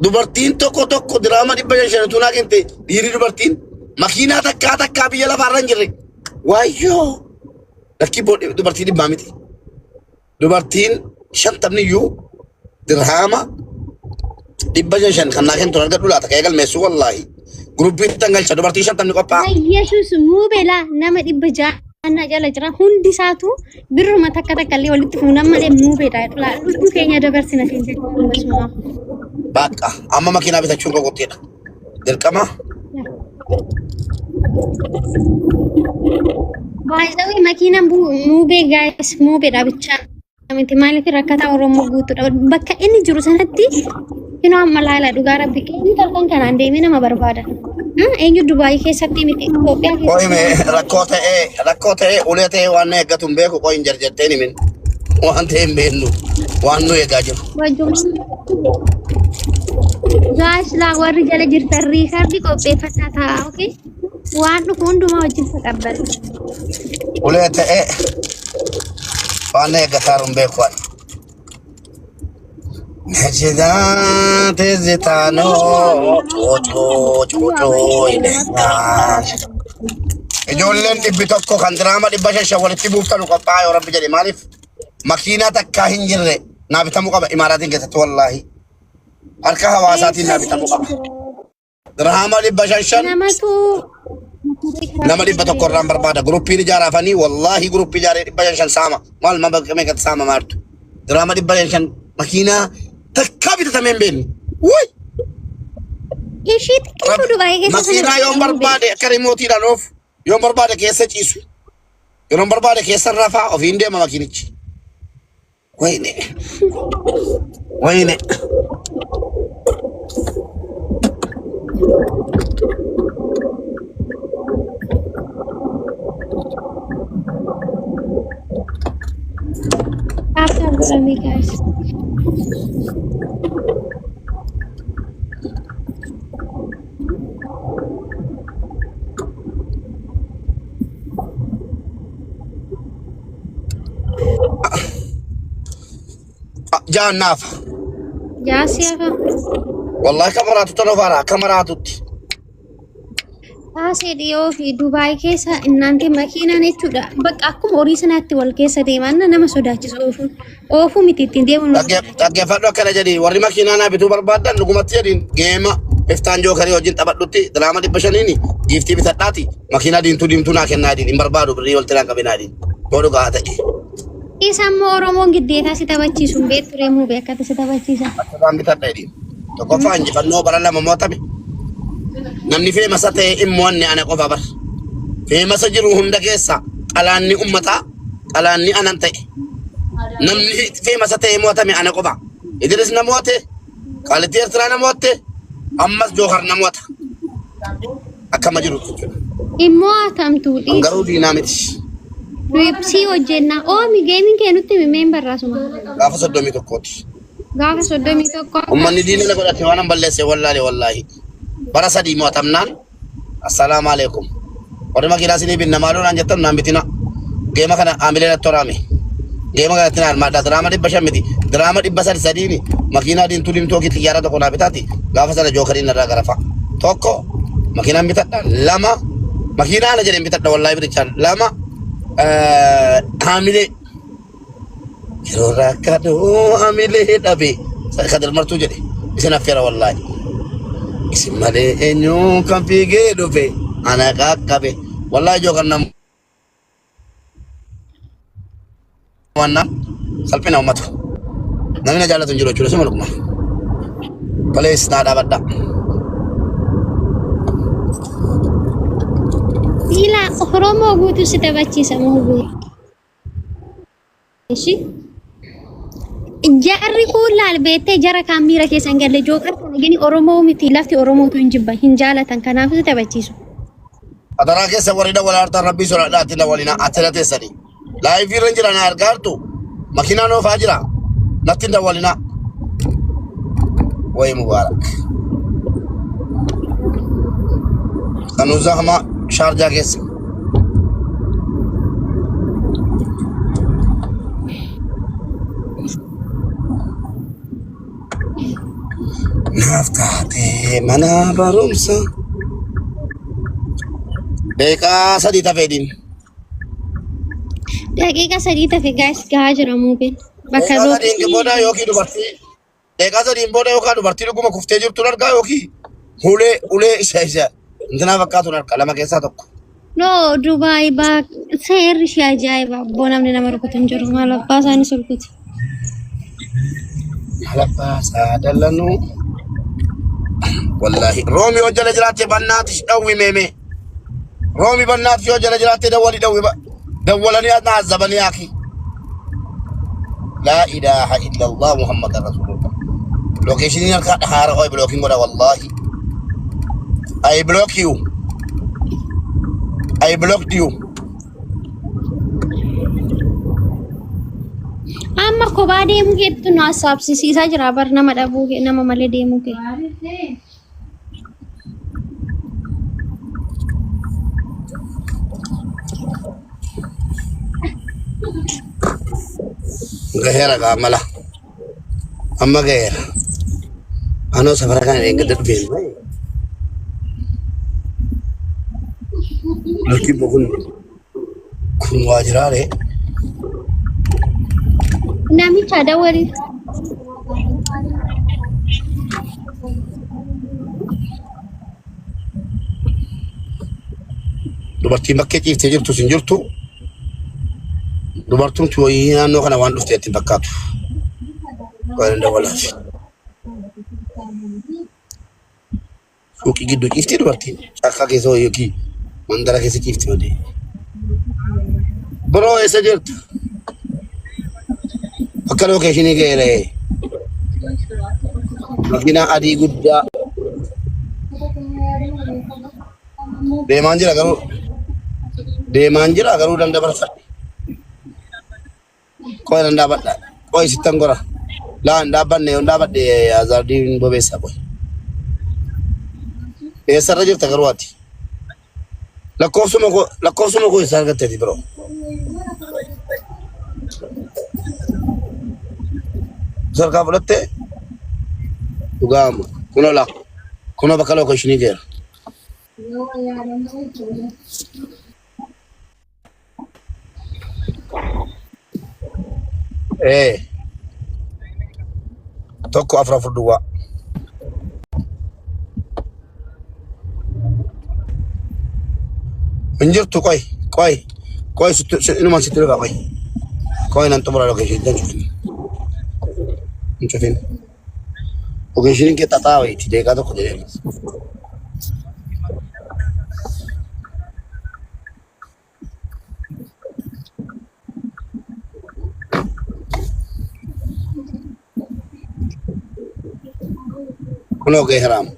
Dubartiin tokko tokko diraama 500 utuu naa kente dhiirri dubartiin makiinaa takkaa takkaa biyya lafaarra hin jirre. Waayyoo! Lakkii boo dubartii dhibbaa miti. Dubartiin shantamni iyyuu dirhaama 500 kan naa kentu argadhu laata ka'ee galmeessu wallaahi. Guruppiin tan galcha dubartii shantamni qophaa'a. Yesuus muubelaa nama 600 jala jira hundi isaatu birruma takka takka illee walitti fuunan malee muubeedha. Lubbuu keenya dabarsina siin jechuudha akkasuma. Bakka amma makiinaa bitachuun koo qophiidha. Dirqama. Baay'ee makiinaan muubee gaayis muubeedha bichaa miti maaliif rakkataa Oromoo guutuudha. Bakka inni jiru sanatti kinoo amma laala dhugaa rabbi eenyu halkan kanaan deemee nama barbaada. Eenyu Dubaayii keessatti miti Itoophiyaa Qoy keessatti mee rakkoo ta'ee ulee ta'ee waan na eeggatu hin beeku qoy hin jarjarteen himin. Waan ta'e hin beeknu waan nu eegaa jiru. Wajjummaan Gaas laa warri jala jirtan riikardii qopheeffadhaa taa'aa okay? Waan dhufu hundumaa wajjin taqabbal. Ulee ta'ee waan na eeggataa jiru hin beeku ani. Najidaa tizitaanoo cuucuu cuucuu ileenyaa. Ijoolleen 100 kan diraama 500 walitti buuftanu qophaa'aa yoo rabbi jedhe maaliif makiinaa takkaa hin jirre naa bitamuu qaba imaaraatiin keessatti wallaahi harka hawaasaatiin naa bitamuu qaba. Dirhaama 500 Namatu nama 100 irraan barbaada. Guruppiin ijaaraafanii wallaahi guruppii ijaaree 500 saama. Maal ma bakka meeqatti saama maartu. Dirhaama 500 makiinaa takkaa bitatamee hin beekne. Wuy! Ishii xiqqoo Dubaayii keessa sana Makiinaa yoon barbaade akka riimootiidhaan oofu yoon barbaade keessa ciisu yoon barbaade keessa rafaa ofiin deema makiinichi. Wayne. Wayne. Tap godhamee guys. Jaan naafa. Jaasii hafa. Wallahi kamaraatu tana faara kamaraatutti. Taasee dhiyoo fi Dubaay keessa innaanti makiinaan jechuudha. Bakka akkuma horii sanaatti wal keessa deeman nama sodaachisa oofuun. Oofuu miti ittiin deemuun nama sodaachisa. Dhaggeeffadhu akkana jedhi warri makiinaa naa bituu barbaadan dhugumatti jedhiin geema iftaan jookarii wajjin taphadhutti diraama 500n giiftii bitadhaati makiinaa diimtuu diimtuu naa kennaa jedhiin hin barbaadu birrii walitti naan qabinaa jedhiin yoo dhugaa ta'e. Isa immoo Oromoon giddeetaa si taphachiisu hin beektu reemuu beekkata si taphachiisa. Akkasaan bitadha jedhiin. Tokkoffaa injifannoo bara lama mo'atame. Namni feemasa ta'e hin mo'anne ana qofa bar. Feemasa jiru hunda keessa xalaanni ummataa xalaanni anan ta'e. Namni feemasa ta'e mo'atame ana qofa. Idris na mo'ate, Qaalittii Eertiraa na mo'atte, ammas Jookar na mo'ata. Akkama jiru jechuudha. Immoo atamtu An dhiisi. garuu diinaa miti. Nuyi hojjenna. Oomi geemiin kee nutti himi meen barraasuma. Gaafa 31ti. Gaafa 31. Ummanni diina na godhate waan an balleesse wallaale wallaahi. Bara sadii mo'atamnaan assalaamu alaikum. Warri makiinaa isinii binna maaloo naan jettan naan bitina. Geema kana haamilee natti horaame. Geema kanatti na hirmaadhaa. Diraama 500 miti. Diraama 300 sadiini makiinaa diimtuu diimtuu yookiin xiyyaara tokko naa bitaati. Gaafa sana jookariin narraa garafa. Tokko makiinaan bitadha. Lama makiinaa ana jedheen bitadha wallaahi birichaan. Lama haamilee. Yeroo rakkadhu hamilee dhabe. Kadir martuu jedhe. Isin affeera wallaahi. Isin malee eenyu kan fiigee dhufe ana qaqqabe. Wallaahi ijoo kan nama wannan salphina uummata. Namni na jaallatu hin jiru jechuudha. Suma dhuguma. Please naa dhaabadha. Siila Oromoo guutuu si taphachiisa moo Ishi. Jarri kun laal beektee jara kaan miira keessa hin galle jookar kana gini Oromoo miti lafti Oromootu hin jibban hin jaalatan kanaaf si taphachiisu. Adaraa keessa warri dawwalaa hartaan rabbii sodaadhaa atti dawwalina atti na teessanii. Laayivii irra hin jira na argaa jirtu. Makiinaan oofaa jira. Natti hin dawwalina. Wayi mubaarak. Kanuuza hamaa shaarjaa keessa. Naaf taatee mana barumsa. Daqiiqaa sadii tafeedhiin. Daqiiqa sadii tafe guys gahaa jira muubeen. Bakka Daqiiqaa sadiin booda lookeeshinii yookiin dubartii daqiiqaa sadiin booda yookaan dubartii dhuguma kuftee jirtu argaa yookiin ulee ulee isa isa intinaa fakkaatu argaa lama keessaa tokko. No, Dubaay baa seerri ishee ajaa'iba. Abboo namni nama rukutu hin jiru. Maal abbaa isaanii sulkuti. Alabbaa saadallanuu. Wallaahi roomi yoo jala jiraatte bannaati dhawwi meemee. Roomi bannaati yoo jala jiraatte dawwali dhawwi dawwalanii na azabanii akhi. Laa ilaaha illallah Muhammad rasulullah. Lokeeshiniin harkaa dhahaara hoy blocking godha wallahi. I block you. I blocked you. Amma kophaa deemuu keetu nu hasaabsisiisaa jira bar nama dhabuu kee nama malee deemuu kee. Gaheera gaa mala. Amma gaheera. Anoo safara kana eeggadda dhufeen. Loltiin kun kun waajjiraalee. Namicha dawwali. Dubartiin bakkee ciiftee jirtus hin jirtu. Dubartuun wayii naannoo kana waan dhufte itti hin fakkaatu. Waan dawwalaaf. Suuqii gidduu ciifti dubartiin. Caakkaa keessa wayii yookiin mandara keessa ciifti malee. Biroo eessa jirta? Bakka lookeeshinii ga'eera. Makiinaa adii guddaa deemaan jira garuu deemaan jira garuu dandabarfadhe. Qoy nan dhaabadha. Qoy sittan gora. Laa hin dhaabbanne yoon dhaabadhe azaardiin bobeessa qoy. Eessarra jirta garuu ati? Lakkoofsuma koo eessaa argatte ati biroo? Sarkaa fudhatte dhugaama. Kunoo laa. Kunoo bakka lookeeshinii geera. Ee tokko afur afur duwwaa. Hin jirtu qoy qoy qoy sitti inumaan sitti dhufa qoy. Qoy nan xumura lokeeshinii hin cufin. Hin cufin. Lokeeshiniin kee xaxaa wayiiti deeqaa tokko jedhee. Kunoo gahee haraama.